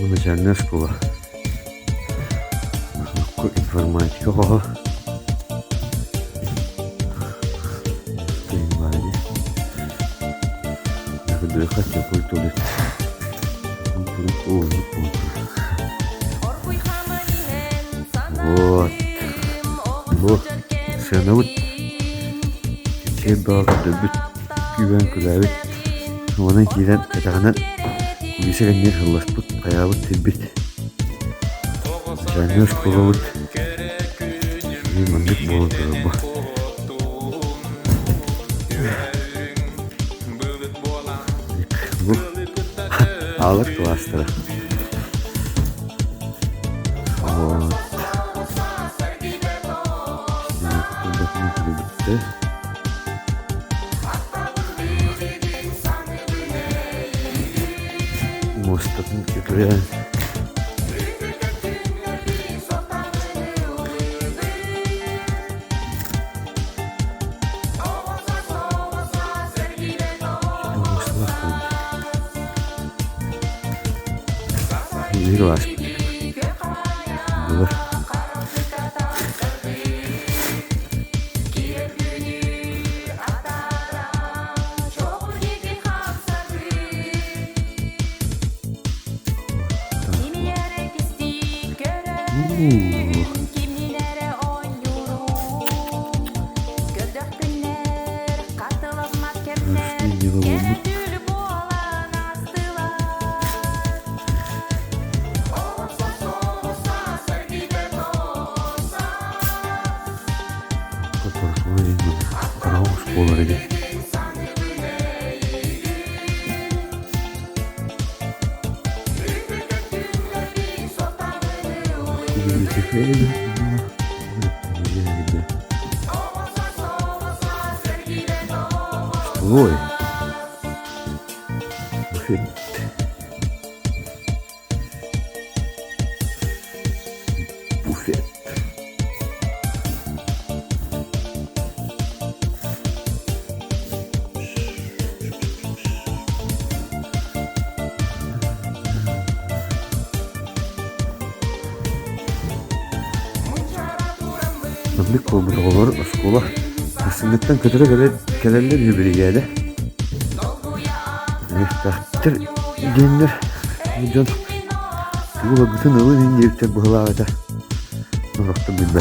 Бу начальнай оскуола. Информатика хоһо. Культуры. Вот. Бу сыанабыт кэпсиир бөҕө көрдөрбүт, күүһүн күлээбит. Онон киирэн кэтэҕинэн кулиса кэннигэр сылласпыт, хайаабыт сирбит. Начальнай оскуолабыт маннык буолан турар бу. Бу аалар кылаастара. Вот. Муостатын көтүрэн Биир ааспыт. Былыр. Буолар ини. Ой. Буфет. Буфет. Маннык буолбут оҕолор оскуола сарсыҥҥыттан көтөрө кэлэллэр үһү биригээдэ. Үөрэхтээхтэр диэннэр дьон тугу ыларгытын ылын иһин диэбиттэр быһыылаах этэ. Сорохтор билбэт.